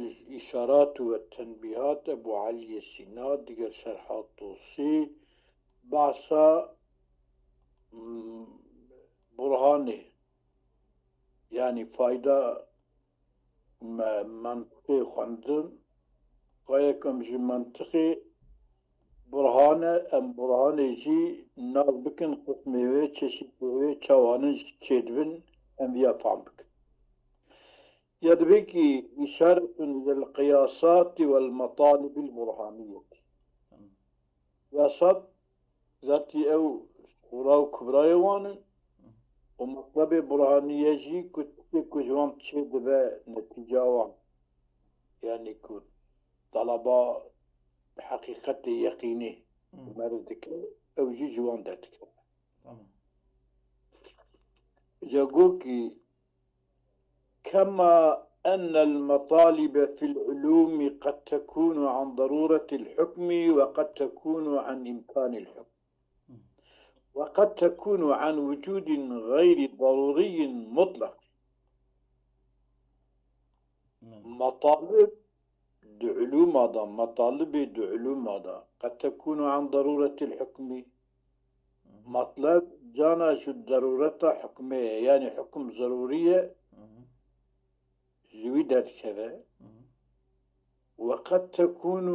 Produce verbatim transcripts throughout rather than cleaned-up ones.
الإشارات والتنبيهات، Ebû Eliyê Sîna, digel Şerha Tosî, behsa, mm, burhanê, yanî fayda me-, mentiqê xwendin, kayek em ji mentiqê burhane, em burhanê jî nas bikin, qismê wê, çeşitê wê, çawanin jî çêdibin, em viya fam bikin. Ya dibê ki îşaretun lil qiyasati wel matalibil burhaniyeti. Qiyasat zatî ew suxura û kubrayê wan in û metlebê burhaniye jî ku tiştê ku ji wan çê dibe netîca wan. Yanî ku talaba heqîqetê yeqînî Hmm. merz dike, ew jî ji wan derdikeve. Tamam. Ya got ki كما أن المطالب في العلوم قد تكون عن ضرورة الحكم وقد تكون عن إمكان الحكم وقد تكون عن وجود غير ضروري مطلق. Metalib di ulûma de, metalibê di ulûma de, قد تكون عن ضرورة الحكم. Metleb cana ji derûreta hukmê ye, yanî hukm zerûrî ye, ji wî derdikeve. وقد تكون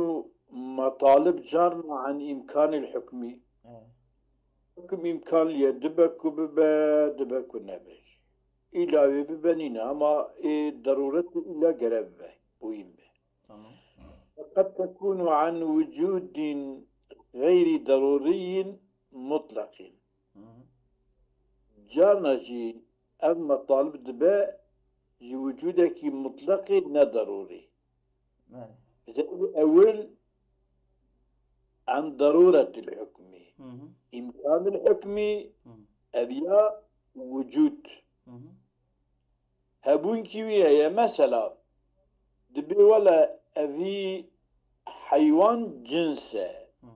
مطالب carna عن إمكان الحكم. Hukm îmkan ye, dibe ku bibe, dibe ku nebe. Îla wê bibe nîne, ama ê derûret û îla gere bibe, bûyîn be. Tamam. وقد تكون عن وجود غير ضروري مطلق. Hı hı. Carna jî ev metalib dibe ji wicûdekî mutleqê ne derûrî. Belê. Mesela ewil an darûretil hukmî. Hı hı. Îmkanil hukmî Hı hı. ev ya wicûd. Hı hı. Hebûnkî wî heye. Mesela, dibê wele evî heywan cins e. Hı.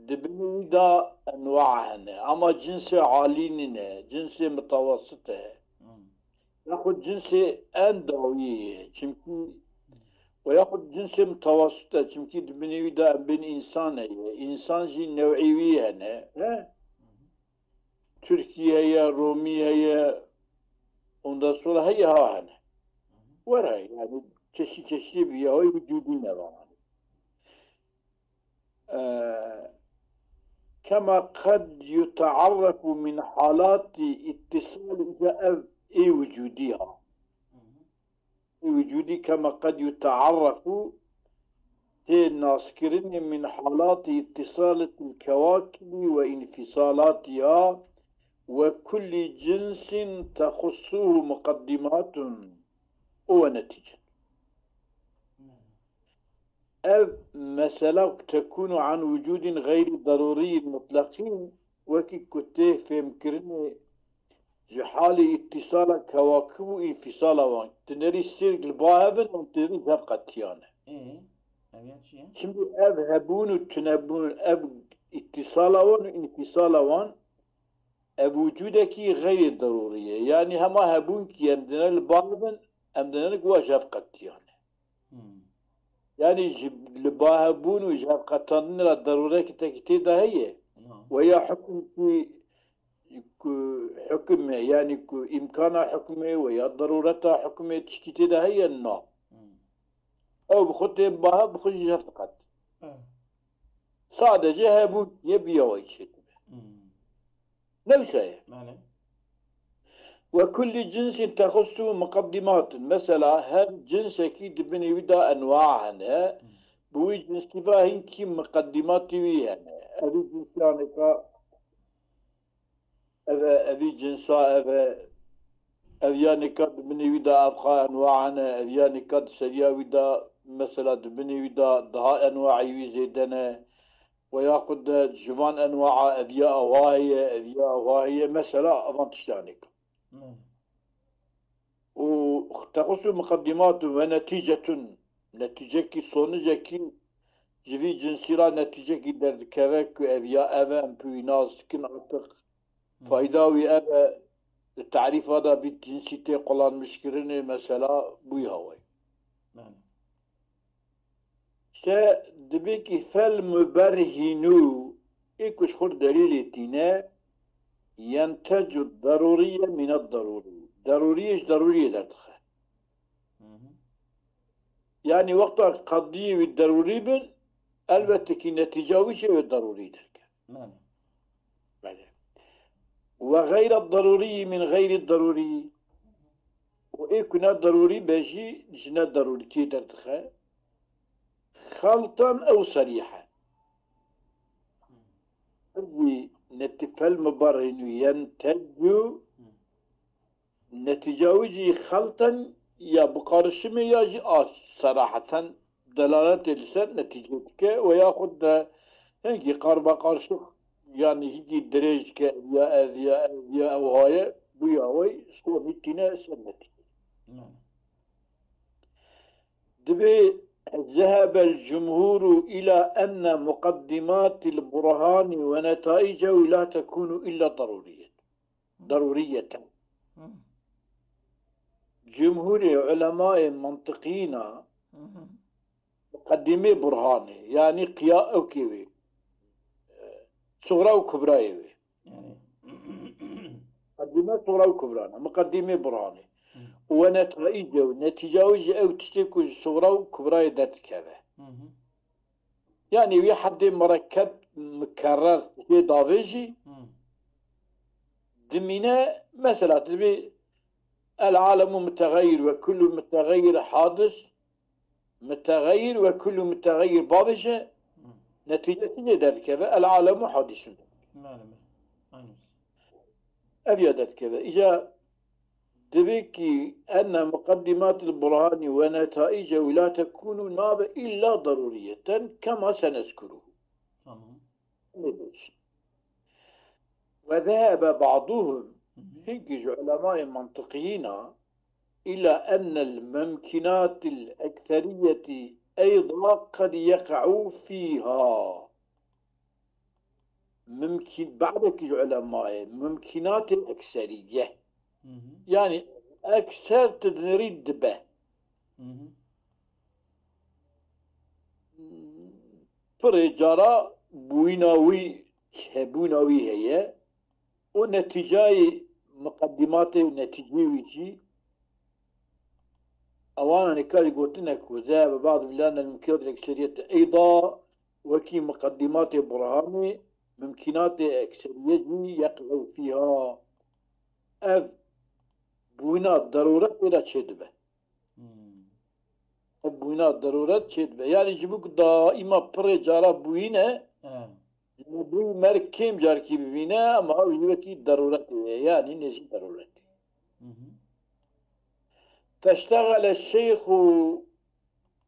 Di binê wî de enwa hene. Ama cinsê alî nîne, cinsê mitewesit e. Hı. Yaxud cinsê en dawî ye. Çimkî, we yaxud cinsê mitewesit e. Çimkî di binê wî de em bên însan heye. Însan jî new'î wî hene. He? Hı hı. Tirkî heye, Romî heye, ondan sonra heye ha hene. Were, yani çeşit çeşitê viyahî wicûdî ne va. Ee, kema qed yutearrefu min halati ittisal, îca ev ê wicûdî ha. Wicûdî kema qed yutearrefu tê naskirinê min halati ittisalatil kewakibi ve infisalatiha ve kulli cinsin texussuhu muqeddimatun û ve netîcen. Ev mesela tekunu an wicûdin gayri darûrî mutleqîn, wekî ku tê fêmkirinê ji halê îtîsala kewakib û înfîsala wan. Tinerî sêrk li ba hev in û tinerî hev qetiyan e. Ê, ev ya çi ye? Şimdi ev hebûn û tunebûn, ev îtîsala wan û înfîsala wan, ev wicûdekî xeyrê derûrî ye. Yanî hema hebûn kî em dine li ba hev in, em dine li wa ji hev qetiyan e. Hmm. Yanî ji li ba hebûn û ji hev qetandinê re derûrekî tekî tê de heye. Na. Weya hukmkî ku hukm e, yanî ku îmkana hukmê weya derûreta hukmê tiştî tê de heye, na. Hmm. Ew bi xwe tên ba hev, bi xwe jî ji hev diqet. Eh. Sadece hebûn ye, bi yawayî çêdibe. Hmm. Ne wisa ye? Belê. Ve kullî cinsin texussu muqeddimatun. Mesela her cinsekî di binê wî de enwa hene. Hmm. Bi wî cinsî ve hinkî muqeddimatî wî hene. Evî cinsiyaneka, ev e, evî cinsa ev e, ev ya nika di binê wî de ev xa enwa hene, ev ya nika di seriya wî de, mesela di binê wî de daha enwayî wî zêde ne. Ve yaxud de ji van enwaa ev ya ewa heye, ev ya ewa heye, mesela evan tiştanê ka. Hmm. Û texusu muqeddimatun ve netîcetun, netîcekî, sonijekî ji vî cinsî ra netîcekî derdikeve ku ev ya ev e, em pê wî nas dikin, artık Hmm. fayda wî ev e, di tarîfa de vî cinsî tê qulanmişkirinê, mesela bûyî hawayî. Belê. Ke dibê kî fel muberhînû, ê ku ji xwe delîlê tîne, yentecu darûriye mîne darûrî. Darûriyê ji darûriyê derdixe. Hı hı. Yanî wexta qediyê wî darûrî bin, elbette kî netîca wî jî wê darûrî derke. Belê. Belê. Ve gayre darûrî min gayri darûrî. Û ê ku ne darûrî be jî ji ne darûrîtiyê derdixe. Xeltan ew serîhen. Jî netî fel muberhînû yentecu, netîca wî jî xelten ya bi qarişimê ya jî a seraheten delaletê li ser netîcê dike û yaxud de hingî qarba qarşî, yanî hingî dirêj dike, ya ev, ya ev, ya ew haye, bûya wê sonî tîne ser netîcê. Dibê zehebel cumhûru ila enne muqeddimatil burhani ve netaicehu la tekunu illa daruriye. Daruriyeten. Hı. Cumhurê ulemayê mantiqîna Hı hı. muqeddimê burhanê, yanî qiya ewkê wê, e, sugra û kubrayê wê. Yani. Muqeddime sugra û kubrana, muqeddimê burhanê. Hı. Û we netaice û netîca wê jî ew tiştê ku ji sugra û kubrayê derdikeve. Hı hı. Yanî wî heddê murekkeb, mikerrer tê davê jî Hı. dimîne, mesela dibê el alemu mutegeyir ve kullu mutegeyir hadis, mutegeyir ve kullu mutegeyir bavêje, Hı. netîce çi jê derdikeve? El alemu hadisun. Belê, belê. Aynı. Ev ya derdikeve. Îca Dibê kî enne muqeddimatil burhani ve netaicehu la tekunu nabe illa daruriyeten kema senezkuruhu. Tamam. Ve zehebe ba'duhum, Hı hı. hinkî ji ulemayê mantiqiyîna, ila ennel mumkinatil ekseriyeti eyda qed yeqa'u fiha. Mimkîn, badekî ji ulemayê, mimkînatê ekseriye. Hı hı. Yanî ekser ti dinêrî dibe. Hı hı. Pirê cara bûyîna wî, hebûna wî heye û netîcayê miqedîmatê û netîcê wî jî ewana nikarî gotine ku zehebe ba'd milan el mimkînat ekseriyete eyda wekî miqedîmatê burhanê mimkînatê ekseriye jî yeqe'u fîha. Ev bûyîna derûretê re çêdibe. Hmm. Ev bûyîna derûret çêdibe. Yanî ji bo ku daîma pirê cara bûyîne, He. ji bo bûyî mer kêm carkî bibîne, ama ew ji wekî derûretê ye. Yanî nêzî derûretê. Hı hı. Feştexele şeyxu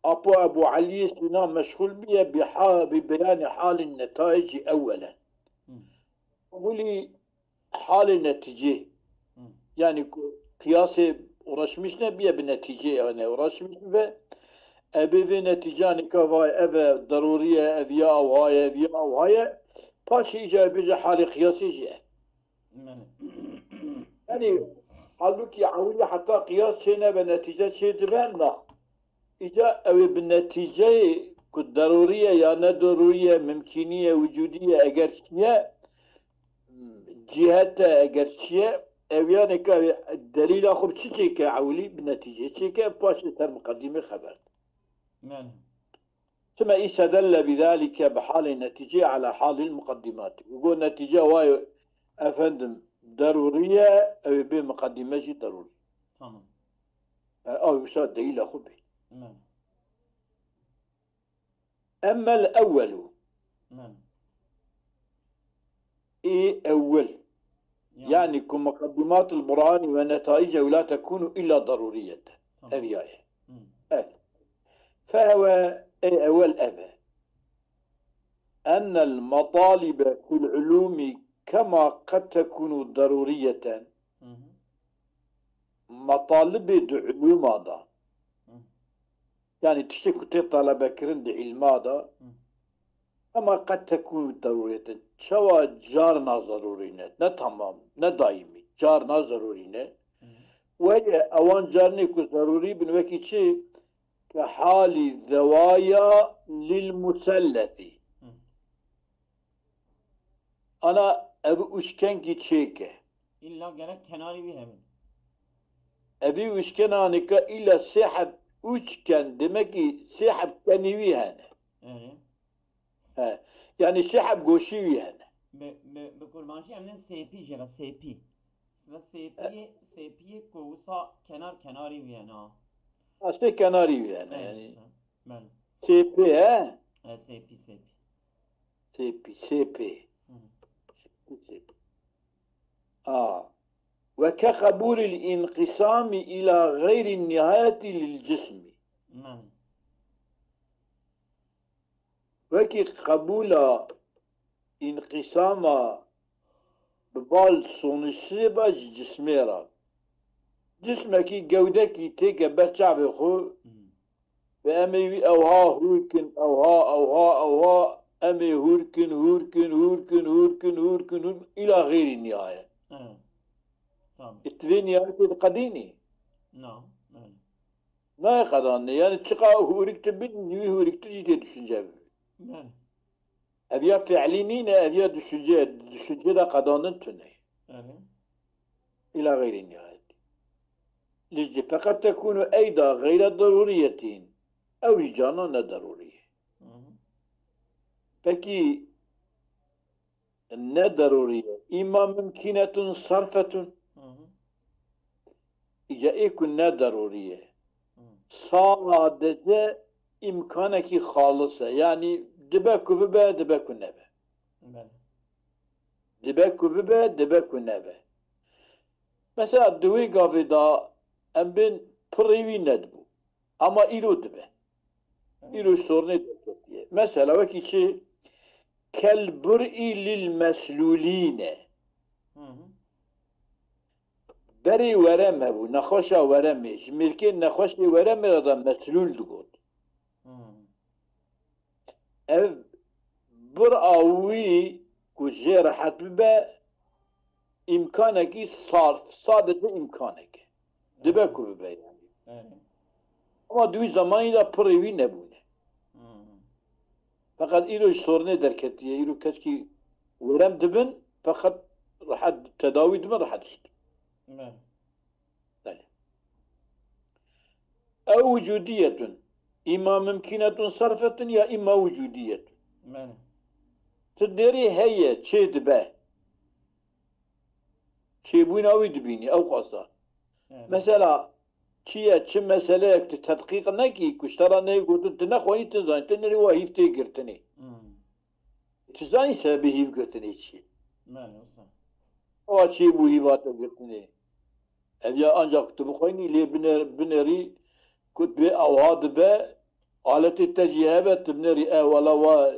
Apo Ebu Eliyê Sîna meşxûl bûye bi ha-, bi beyanê halên netayicî ewwelen. Hı. Qebûlî halê netîcê. Hı. Yanî ku qiyasê uğraşmış ne bûye bi netîcê, yani uğraşmış be. Ebê vê netîcanê ka vay ev e, derûrî ye, ev ya ewha ye, ev ya ewha ye. Paşê îca bêje halê qiyasê jî e. Belê. Yanî, halbûkî ewilî heta qiyas çê nebe, netîce çê dibe, na. Îca ew ê bi netîceyê ku derûrî ye ya ne derûrî ye, mimkînî ye, wicûdî ye, eger çi ye, cîhet e, eger çi ye, ew yanê ka delîla xwe bi çi çêke ewilî, bi netîceyê çêke, paşê ser miqedîmê xeber de. Belê. Çima istedelle bidalike bi halê netîcê ala halil muqeddimatî. Û got netîce wayê efendim derûrî ye, ew ê bê muqeddîme jî derûrî. Tamam. E, ew wisa delîla xwe bê. Belê. Emmel ewwelu. Belê. Ê ewil. Yani. Yani ku muqeddimatul Qur'ani ve netaicehu la tekunu illa daruriyete. Tamam. Ev ya ye. Hı. Ev. Fehewe ê ewil ev e. Ennel matalibe fil ulumi kema qed tekunu daruriyeten. Hı hı. Matalibê di ulûma de. Hı. Yani tiştê ku tê telebekirin di îlma de. Hı. Ema qed tekûn darûriyeten. Çawa carna zerûrî ne. Ne tamam, ne daîmî. Carna zerûrî ne. Hı. Weye ewan carnê ku zerûrî bin wekî çi? Ke halî zewaya للمثلث. Ana ev üçgenkî çêke. İlla gerek kenarî wî hebin. Evî üçgenanika îla sê heb üçgen, demek ki sê heb kenî wî hene. Erê. He. Yani sê heb goşî wî hene. Bi, bi, bi kurmancî em ne sêpî jê re, sêpî. Sila sêpiyê, sêpiyê ku wisa kenar kenarî wî hene ha. Astê kenarî wî hene Erê, yani. wisa. Belê. Sêpê he? E, sêpî, sêpî. Sêpî, sêpê. Hı. Sêpî, sêpî. A. Ve ke qebûlil inqisami ila xeyrî nihayetî lil cismi. Belê. Wekî qebûla înqîsama bi bal sonuçsê be ji cismê re. Cismekî gewdekî têke ber çavê xwe Hı. ve em ê wî ewha hûr kin, ewha, ewha, ewha, em ê hûr kin, hûr kin, hûr kin, hûr kin, hûr kin, hûr kin, îla xeyrî nihayet. Evet. Tamam. Ê, tu vê nihayetê diqedînî? No. Belê. Nayê qedandinê. Yani çiqa hûrik tu bî, wî hûrik tu jî tê düşünce bibî. Belê. Ev ya fiilî nîne, ev ya düşünce, düşünce de qedandin tune. Belê. Îla xeyrî nihayet. Lê jî feqet tekûnu eyda xeyre derûriyetin. Ew jî cana ne derûrî ye. Hı hı. Pekî ne derûrî ye. Îma mimkînetun sarfetun. Hı hı. Îca ê ku ne derûrî ye. Hı. Sadece îmkanekî xalis e. Yani dibe ku bibe, dibe ku nebe. Belê. Dibe ku bibe, dibe ku nebe. Mesela di wê gavê de em bên pirê wî nedibû. Ama îro dibe. Îro sornê derketiye. Mesela wekî çi? Kel bur'i lil meslulîne. Hı hı. Berê werem hebû, nexweşa weremê. Ji mêrkên nexweşê weremê re de meslûl digot. Hı. Ev bir'a wî ku jê rehet bibe, îmkanekî sarf, sadece îmkanek e. Dibe ku bibe yani. Evet. Ama di wî zemanî de pirê wî nebûne. Hı. Feqet îro ji sornê derketiye. Îro keşkî werem dibin, feqet rehet tedawî dibin, rehet diştin. Belê. Belê. Ew wicudiyetun. Îma mimkînetun sarfetun ya îma wicudiyetun. Belê. Tu derê heye, çê dibe. Çêbûna wî dibînî, ew qasa. Evet. Mesela, çi ye, çi meseleyek tu tedqîq nekî, ku ji te re neyê gotin, tu nexwînî, tu zanî, tu nirî wa hîv tê girtinê. Hı. Tu zanî sebebê hîv girtinê çi ye? Belê, wisa. Ewa çêbû hîva te girtinê. Ev ya ancak tu bixwînî lê biner-, binerî ku tu bê ewha dibe, aletê te jî hebe, tu binerî, e, wela wa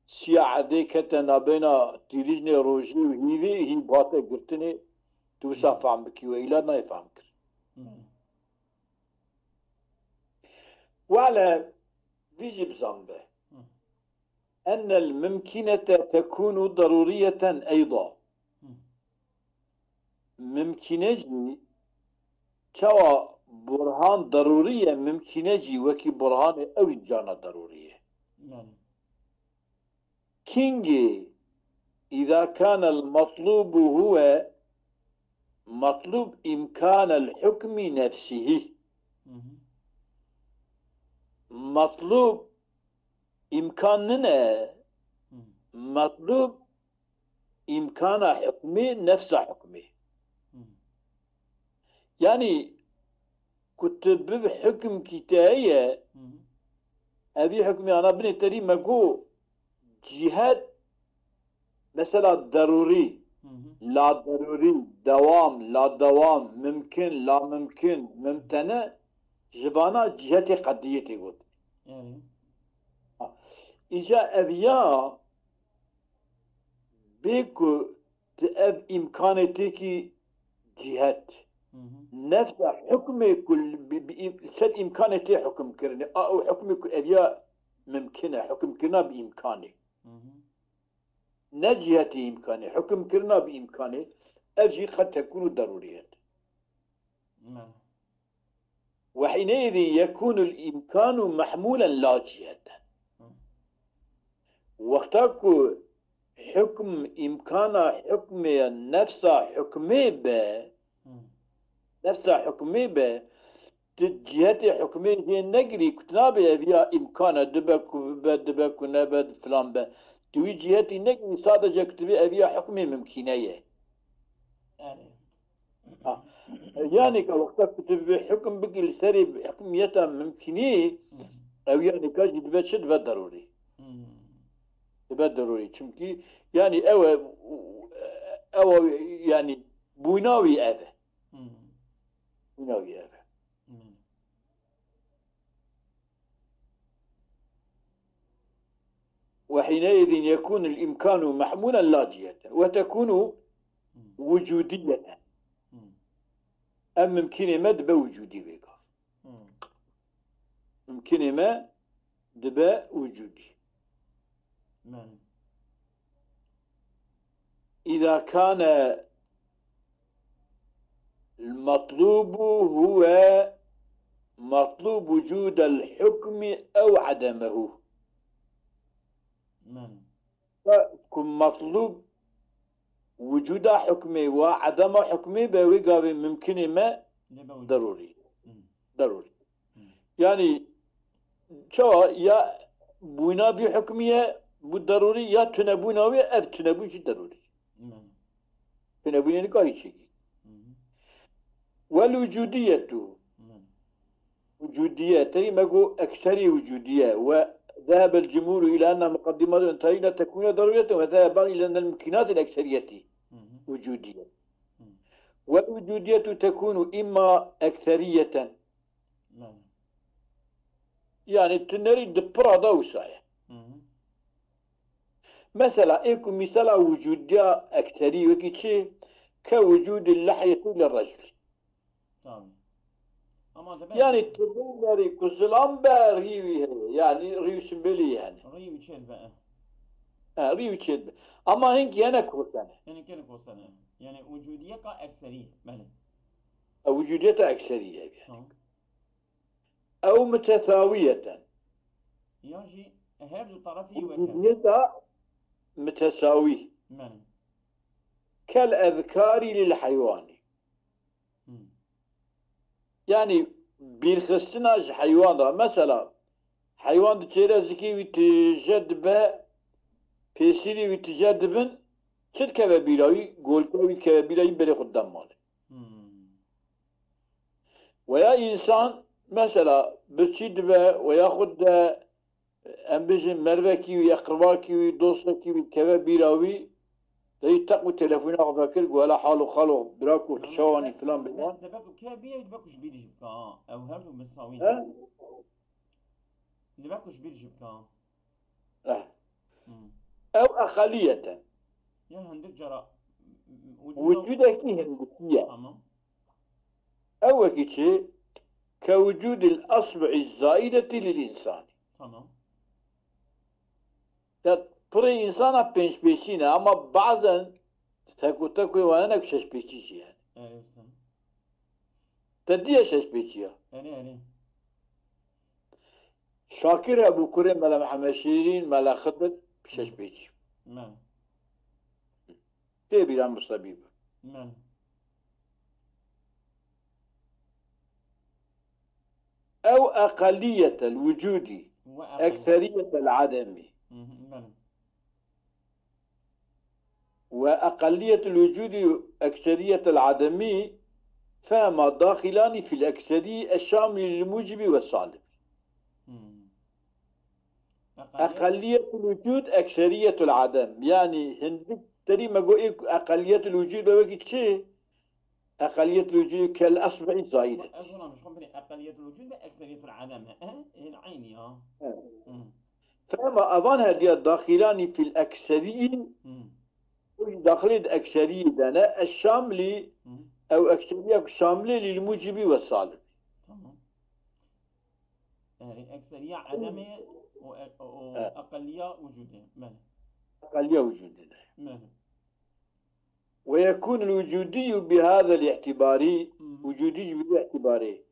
siya erdê kete nabeyna tîrîjnê rojê û hîvê, hîv hate girtinê, tu wisa fehm bikî, we îla nayê fehm kir. Belê. Wele vî jî bizan be. Hı. Ennel mimkînete tekûnu derûriyeten eyda. Hı. Mimkîne jî çawa burhan derûrî ye, mimkîne jî wekî burhanê ew jî cana derûrî ye. Belê. Kingê îza kanel matlubu huwe matlub îmkanel hukmî nefsihî. Hı hı. Matlub îmkan nine, Hı. matlub îmkana hukmî, nefsa hukmî. Hı. Yani ku tu bi hukmkî te heye, Hı hı. evî hukmî ana binê terî me got cihet, mesela derûrî, Hı hı. la derûrî, dewam, la dewam, mimkin, la mimkin, mimtene, ji vana cihetê qediyê tê got. Evet. Îca ev ya bê ku tu ev îmkanê têkî cihet. Hı hı. Nefsa hukmê ku li, bi, bi, ser îmkanê tê hukm kirinê. A, ew hukmê ku ev ya mimkin e, hukm kirina bi îmkanê. Hı hı. Ne cihetê îmkanê, hukm kirina bi îmkanê, ev jî qet tekûn û derûriyet. Belê. Ve hîneyî yekûnul îmkanu mehmûlen la ciheten. Hı. Wexta ku hukm, îmkana hukmê ya nefsa hukmê be, Hmm. nefsa hukmê be, tu cihetê hukmê jê negirî, ku tu nabê ev ya îmkana dibe ku bibe, dibe ku nebe, filan be. Tu wî cihetî negirî, sadece ku tu bê ev ya hukmê mimkîne ye. Erê. Ha. Yani ka wexta ku tu bi hukm bikî li serê hukmiyeta mimkînî, ew yani ka jî dibe çi, dibe derûrî. Hmm. Dibe derûrî. Çimkî yani ew e, ew e, yani bûyna wî ev e. Hmm. Bûyna wî ev e. Hmm. وحينئذ يكون الإمكان محمولا لا جهة، وتكون وجودية. Ev mimkînê me dibe wicûdî vê gav. Mimkînê me dibe wicûdî. إذا كان المطلوب هو مطلوب وجود الحكم أو عدمه. Ku metlûb wicûda hukmê wa edema hukmê be, wê gavê mimkinê me derûrî. Derûrî. Yani çawa ya bûyna vî hukmî ye, bû derûrî, ya tunebûna wê, ev tunebûn jî derûrî. Tunebûnê nikarî çêkî. Wel wicûdiyetu. Wicûdiye, terî me got ekserî wicûdiye. Ve zehebel cumhûru îlâ enne muqeddimatun entehî la tekûne derûriyeten ve zehebe ba'd îlâ ennel mumkînatî ekseriyetî wicûdiye. Wel wicûdiyetu tekûnu îmma ekseriyeten. Yani tu nerî di pira da wisa ye. Mesela ê ku mîsala wicûdiya ekserî wekî çi? Ke wicûdî lehyetî li reclî. Tamam. Ama demek yani tu bûnerî ku zilam be rî wî heye. Yani rî û simbêlî yani. Rî û çêl be. Ha, rî û çêl be. Ama hinkî hene kosene. Hinkî hene kosene. Yani wicûdiyeka ekserî. Belê. E, wicûdiyeta ekserî ye yani. Tamam. Ew mitesawiyeten. Ya jî her du tarafî weke. Wicûdiyeta mitesawî. Belê. Kel ezkarî lil heywanî. Hmm. Yani bîrxistina ji heywan re. Mesela heywan diçêre zikê wî tije dibe, pêsîrê wî tije dibin, çi dikeve bîra wî? Golka wî dikeve bîra wî, berê xwe dide malê. Hmm. Weya însan mesela birçî dibe, weya xwe dide, em bêjin mervekî wî, eqribakî wî, dostekî wî dikeve bîra wî, deyî teq û telefona xwe vekir, got, "Hela halo xalo, bira ku tu çawanî?" filan bêvan. Dibe ku ke bîra wî, dibe ku ji bîrî jî bike, ha. Ew her du mitesawî ne. He? Dibe ku ji bîrî jî bike, ha. Eh. Hmm. Ew eqeliyeten. Ya hindik cara wicûdekî hindikî ye. Tamam. Ew wekî çi? Ke wicûdil esbi'î zaîdetî lil însanî. Tamam. Ya pirê însana pêncpêçî ne, ama bazen tek û tek wê wan hene ku şeşpêçî jî hene. Evet, sen. Te diye şeşpêçiya. Erê, erê. Şakir hebû, kurê Mela Mihemed Şîrîn, Mela Xidir, şeşpêçî. Me. Tê bîra Musebî bi. Me. Ew eqeliyetel wicûdî, Ve eqel- ekseriyetel edemî. Hı hı, belê. Ve eqeliyetul wicûdî ekseriyetel edemî fehma daxilani fil ekserî eşşamilî lil mucibî ve salibî. Hmm. Eqeliyet- Eqeliyetul wicûd ekseriyetul edem. Yani hindik terî me got ê eqeliyetul wicûd be wekî çi? Eqeliyetul wicûd kel esbi'î zaîdet. Ez ona mişkom bine eqeliyetul wicûd ve ekseriyetul edem. He? Hên aynî ya. Evet. Hmm. Fehma evan her diya daxilani fil ekserî, Hmm. Daxilê di ekseriyê de ne, eşşamlî, Hmm. Ew ekseriya ku şamlê lîl mucibî ve salibî. Tamam. Yani ekseriya edemê û e-, û Evet. Eqeliya wicûdê. Belê. Eqeliya wicûdê de. Belê. Ve yekûnul wicûdî bi hâzel îtîbarî, Hmm. Wicûdî jî bi vî îtîbarê.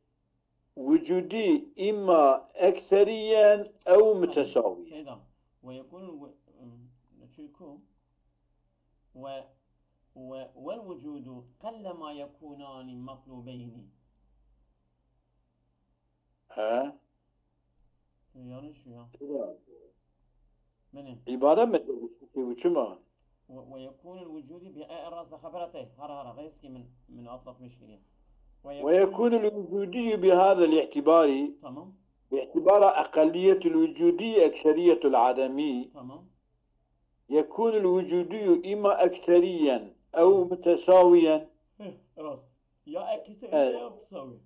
Wicûdî îma ekseriyen ew mitesawî. Şeyda. Ve yekûnul wi-, Çiku ve, ve, vel vucudu qellema yekunani matlubeyni. He? Yanlış şu ya. Kira. Benim. İbare mi demişti bu çima? Ve, ve yekunul vucudu bi, e, e, rast xebera te. Hara, hara, rêzkî min, min atlatmış kiriye. Ve ويكون الوجودي بهذا الاعتبار Tamam, باعتبار أقلية الوجودي أكثرية العدمي tamam. يكون الوجودي إما أكثريا أو متساويا. Heh, rast. Ya ekî Evet. ya mutesawi.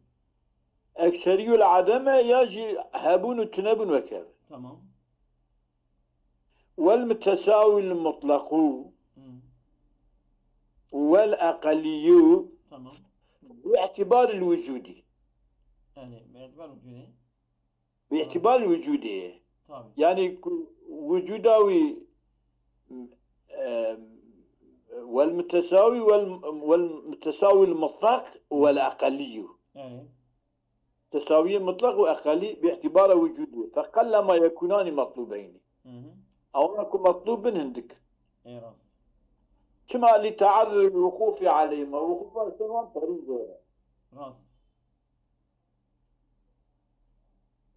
أكثري العدم يا جي هبون وتنبون وكذا. Tamam. والمتساوي المطلق Hmm. والأقلي Tamam. باعتبار الوجود. Yani, bi itibar vücudî. باعتبار الوجود. Tabii. يعني ك- وجوداوي آم، والمتساوي وال- والمتساوي المطلق والأقلي. Yani. تساوي مطلق وأقلي باعتبار وجوده، فقلما يكونان مطلوبين. Hı hı. أو أكو مطلوب من هندك. E rast. كما لتعذر الوقوف عليهما، وقوف على سواء طريق غيره. Rast.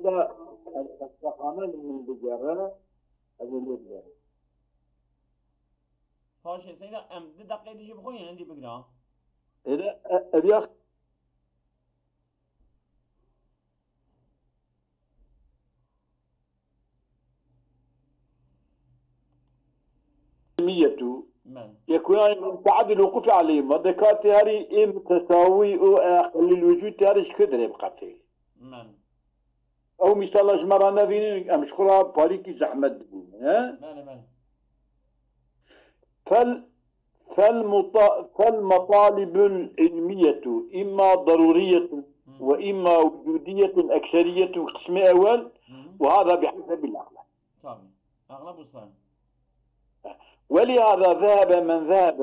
لا، الفقهانان من بجرة، أبو اليد. Paşê Seyda, em di deqeyê dijî bixwînin, endî bigira. إذا أبيخ المية Men. يكونان متعدد الوقوف عليهما، دكاتي هاري إيه متساوي أو أقل الوجود تاري شكدر يبقى فيه. Men. أو مثال أجمرا نبينين أمشكرا باريكي زحمة دبون، ها؟ Belê, belê. فال فالمط فالمطالب العلمية إما ضرورية وإما وجودية أكثرية قسم أول، Hı hı. وهذا بحسب الأغلب. Tabii. Aglab bu sayın. ولهذا ذهب من ذهب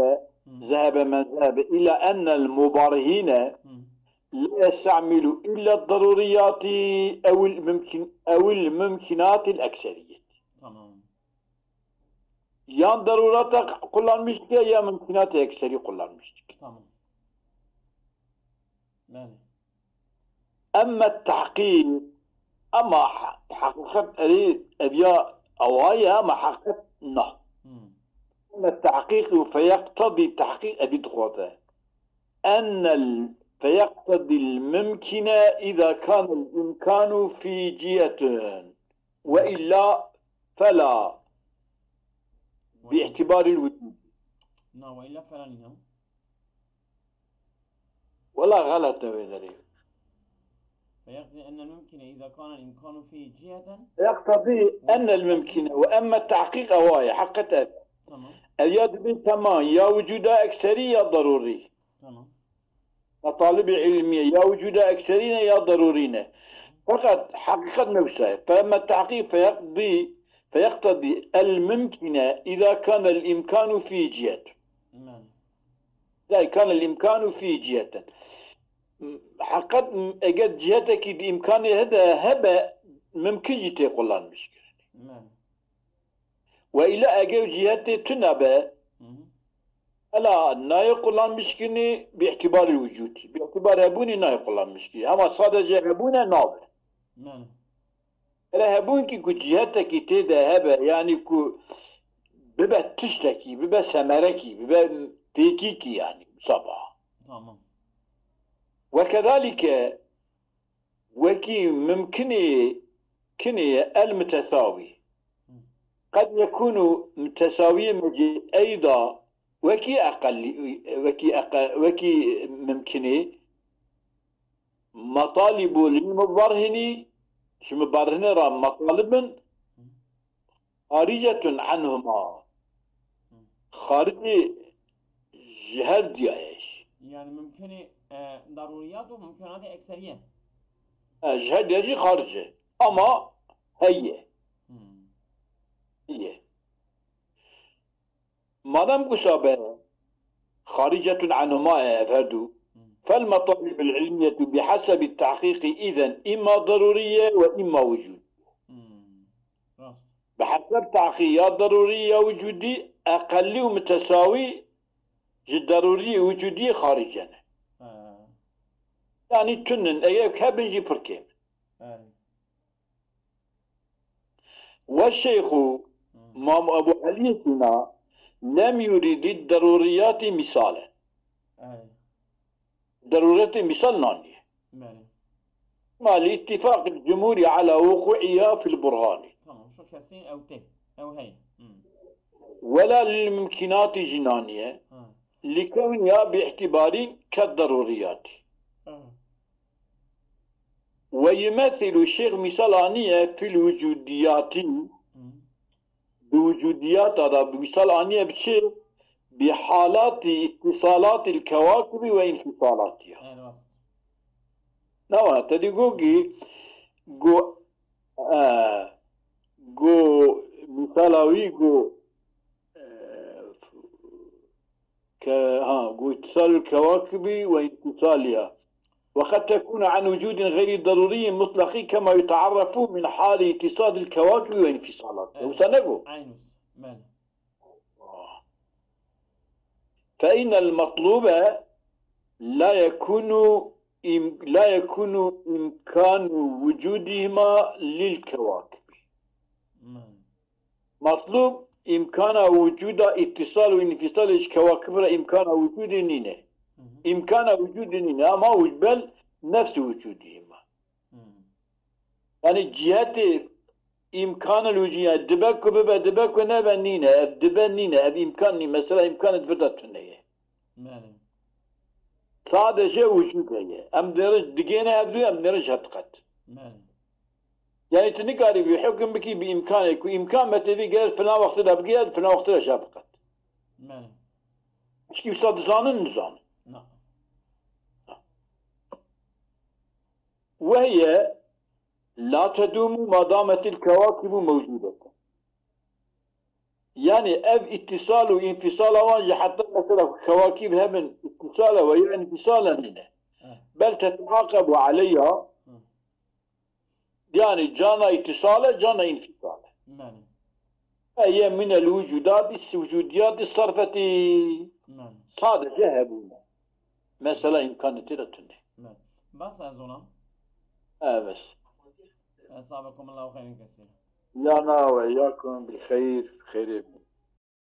Hı. ذهب من ذهب إلى أن المبرهن Hı. لا يستعمل إلا الضروريات أو الممكن أو الممكنات الأكثرية. Tamam. Yan ضرورات kullanmıştı ya mümkünat ekseri kullanmıştı. Tamam. Belê. أما التحقيق، أما ح- حقيقة أريد أبيا أوايا أما حقيقة نه. Hı. أما التحقيق فيقتضي التحقيق أبي دخوته أن ال... فيقتضي الممكن إذا كان الإمكان في جهة وإلا فلا باعتبار الوجود. Na, ve illa falan ya. والله غلط هذا. فيقتضي أن الممكن إذا كان الإمكان فيه جهة. يقتضي أن الممكن، وأما التحقيق أوايا حقته. Tamam. اليد بن تمام يا وجود أكثري يا ضروري. Tamam. مطالب علمية يا وجود أكثرين يا ضرورين. فقط حقيقة نفسها. فأما التحقيق فيقضي فيقتضي الممكن إذا كان الإمكان في جهة. Men. إذا كان الإمكان في جهة. حقت أجد جهتك بإمكانه هذا هبة ممكن يتقلان مشكلة. Men. وإلا أجد جهتي تنبه Hı hı. ألا نايقلان مشكلة باعتبار الوجود، باعتبار هبوني نايقلان مشكلة، أما صادق هبونا نابه. Men. Hele hebûn kî ku cihetekî tê de hebe, yanî ku bibe tiştekî, bibe semerekî, bibe pêkîkî, yanî saba. Tamam. Wekedalîke wekî mimkinê kinê ye el mitesawî. Qed yekûnû mitesawiyê mecê eyda wekî eqelî, wekî eqe-, wekî mimkinê. Metalîbû lil muberhinî, ji muberhinê re metalib in, xaricetun anhuma. Xaricê ji her diya ye jî. Yani mümkünü, e, daruriyat û mümkünatê ekseriye. E, ji her diya jî xaric e. Ama heye. Hmm. Heye. Madem wisa be, xaricetun anhuma e ev her du. Hmm. فالمطالب العلمية بحسب التحقيق إذن إما ضرورية وإما وجود. Hmm. Rast. Bi heseb tahqî ya derûrî ya wicûdî, eqelî û mitesawî ji derûrî wicûdiyê xarîce ne. Ha. Yanî tunin, eger hebin jî pir kêm. Belê. Ve şeyxû Mam Ebu Elî Sîna lem yurîdî derûriyatî misale. Belê. Derûriyatî misal naniye. Belê. Ma li ittifaqil cumhurî ala wuqu'iha fil burhanî. Tamam, şu kesin ew tê. Ew hey. Hmm. Wela lil mumkinatî jî naniye. Ha. Li kewniha bi îtibarî ke derûriyatî. Ha. Ve yumesilu, Şeyx misal aniye fil wicudiyatî, Hmm. bi wicudiyata da bi misal aniye bi çi? Bi halatî ittisalatî kewakibî ve infisalatiha. Eyvallah. Nawa te dî go ki go e, go misala wî go e, ke ha go ittisal kewakibi ve intisaliha. وقد تكون عن وجود غير ضروري مطلق كما يتعرف من حال اتصال الكواكب وانفصالاتها. Evet. Wisa ne go? Aynus. Belê. فإن المطلوب لا يكون إم- لا يكون إمكان وجودهما للكواكب. Hmm. Matlub imkana wucuda ittisal û infisal ji kewakib re imkana wucudê nîne. Hı hı. İmkana wucudê nîne ama bel nefsi wucudihima. Hmm. Yani cihetê imkanil wucud, yani dibe ku bibe, dibe ku nebe nîne, ev dibe nîne, ev imkan nîne. Mesela imkan dibe de tune ye. Belê. Sadece wucud heye. Em dêre digêne ev du, em dêre ji hev diqet. Belê. Yani tu nikarî vî hukm bikî bi imkanê ku imkan me tevî gelir filan wextê de bigire, filan wextê de ji hev biqet. Belê. Çikî wisa dizanin, nizanin. Na. Ve hiye la tedumu ma dametil kewakibu mewcudeten. Yani ev ittisal û infisala wan ji heta mesela kewakib hebin ittisala ve ya infisala nîne. Evet. Bel teteaqebu aleyha. Hı. Yani cana ittisale, cana infisale. Belê. Eye minel wucudat, is wucudiyat, is sarfeti. Belê. Sadece hebûne. Mesela imkanı tira tune. Belê. Bas ez olam. Evet. Esabekum Allahu xeyrin kesîr. Ya na ve yakum bil xeyr, xeyrê.